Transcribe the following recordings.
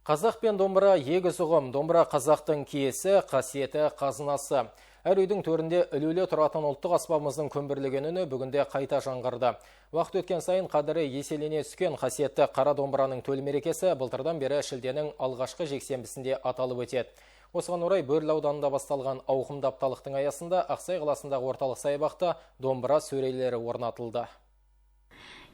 Қазақ пен домбыра егіз ұғым. Домбыра қазақтың киесі, қасиеті, қазынасы. Әр үйдің төрінде ілулі тұратын ұлттық аспабымыздың күмбірлеген үні бүгінде қайта жаңғырды. Уақыт өткен сайын қадірі еселене түскен қасиетті қара домбыраның төл мерекесі былтырдан бері шілденің алғашқы жексенбісінде аталып өтеді. Осыған орай Бөрлі ауданында басталған ауқымды апталықтың аясында Ақсай қаласындағы орталық саябақта домбыра сөрелері орнатылды.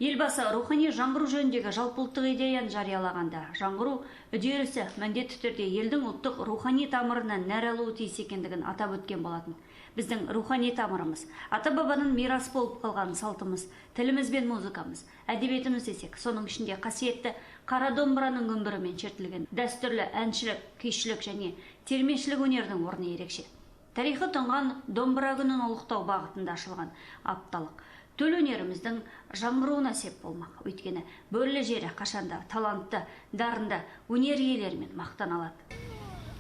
Елбасы рухани жаңғыру жөніндегі жалпыұлттық идеяны жариялағанда, жаңғыру үдерісі міндетті түрде елдің ұлттық рухани тамырынан нәр алуы тиіс екендігін атап өткен болатын. Біздің рухани тамырымыз, ата-бабаның мирас болып қалған салтымыз, тіліміз бен музыкамыз, әдебиетіміз десек, соның ішінде қасиетті қара домбыраның күмбірімен шертілген дәстүрлі әншілік, күйшілік және термешілік өнердің орны ерекше. Тарихы тұнған домбыра күнін ұлықтау бағытында ашылған апталық төл өнеріміздің жаңғыруына сеп болмақ. Өйткені Бөрлі жері қашанда талантты, дарынды өнер иелерімен мақтан алады.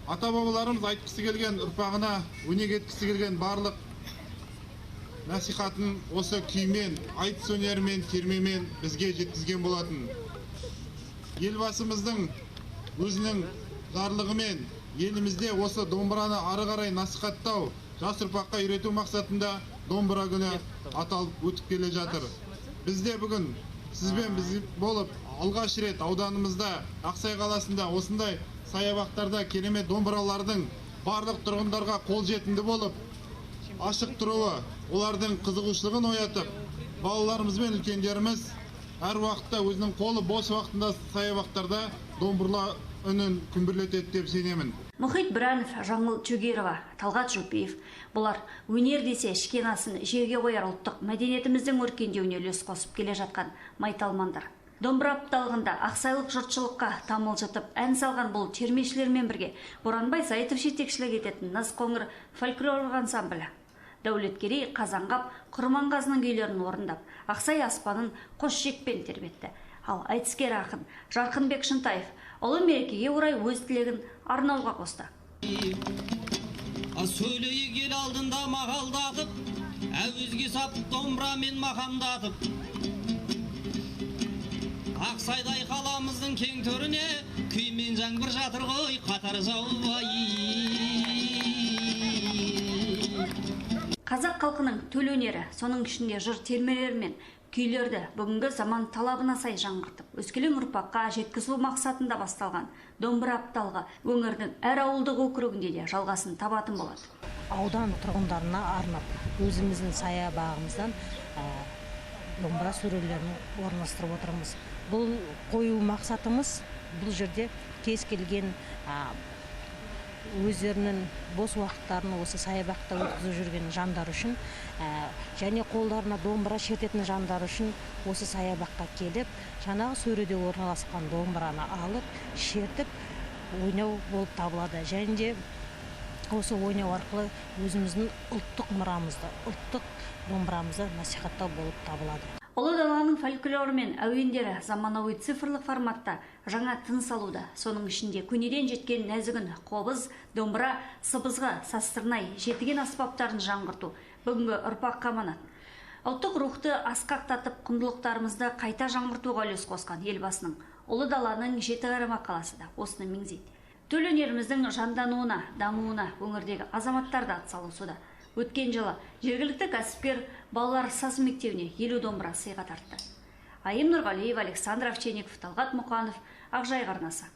Ата-бабаларымыз айтқысы келген ұрпағына, өнеге еткісі келген барлық насихатын осы күймен, айтыс өнерімен, термемен бізге жеткізген болатын. Елбасымыздың өзінің жарлығымен елімізде осы домбыраны ары қарай насихаттау, жас ұрпаққа үйрету мақсатында домбыра күні аталып өтіп келе жатыр. Бізде бүгін сізбен біз болып алғаш рет ауданымызда, Ақсай қаласында осындай саябақтарда керемет домбыралардың барлық тұрғындарға қолжетімді болып ашық тұруы, олардың қызығушылығын оятып, балаларымыз бен үлкендеріміз әр уақытта өзінің қолы бос уақытында саябақтарда домбыра үнін күмбірлетеді деп сенемін. Мұхит Біранов, Жаңыл Чөгерова, Талғат Жупиев. Бұлар өнер десе ішкен асын жерге қояр ұлттық мәдениетіміздің өркендеуіне үлес қосып келе жатқан майталмандар. Домбыра апталығында ақсайлық жұртшылыққа тамылжытып ән салған бұл термешілермен бірге Боранбай Зайтов жетекшілік ететін Назқоңыр фольклорлық ансамблі, Дәулеткерей, Қазанғап, Құрманғазының күйлерін орындап, Ақсай аспанын қос шекпен тербетті. Ал айтыскер ақын Жарқынбек Шынтаев ұлы мерекеге орай өз тілегін арнауға қосты. Сөйлейік ел алдында мақалдатып, әуезге сап домбырамен мақамдатып. Ақсайдай қаламыздың кең төріне күй мен жаңбыр жатыр ғой қатар жауып. Қазақ халқының төл өнері, соның ішінде жыр термелер мен күйлерді бүгінгі заман талабына сай жаңғыртып, өскелең ұрпаққа жеткізу мақсатында басталған домбыра апталығы өңірдің әр ауылдық округінде де жалғасын табатын болады. Аудан тұрғындарына арнап өзіміздің саябағымыздан домбыра сөрелерін орналастырып отырмыз. Бұл қою мақсатымыз бұл жерде кез келген өздерінің бос уақыттарын осы саябақта өткізіп жүрген жандар үшін және қолдарына домбыра шертетін жандар үшін осы саябаққа келіп, жаңағы сөреде орналасқан домбыраны алып, шертіп ойнау болып табылады. Және де осы ойнау арқылы өзіміздің ұлттық мұрамызды, ұлттық домбырамызды насихаттау болып табылады. Ұлы даланың фольклоры мен әуендері заманауи цифрлық форматта жаңа тыныс алуда. Соның ішінде көнеден жеткен нәзік үн, қобыз, домбыра, сыбызғы, сазсырнай, жетіген аспаптарын жаңғырту бүгінгі ұрпаққа аманат. Ұлттық рухты асқақтатып, құндылықтарымызды қайта жаңғыртуға үлес қосқан Елбасының Ұлы даланың жеті қыры мақаласы да осыны меңзейді. Төл өнеріміздің жандануына, дамуына өңірдегі азаматтар да атсалысуда. Өткен жылы жергілікті кәсіпкер балалар саз мектебіне 50 домбыра сыйға тартты. Айым Нұрғалиева, Александр Овчинников, Талғат Мұқанов, Ақжайық арнасы.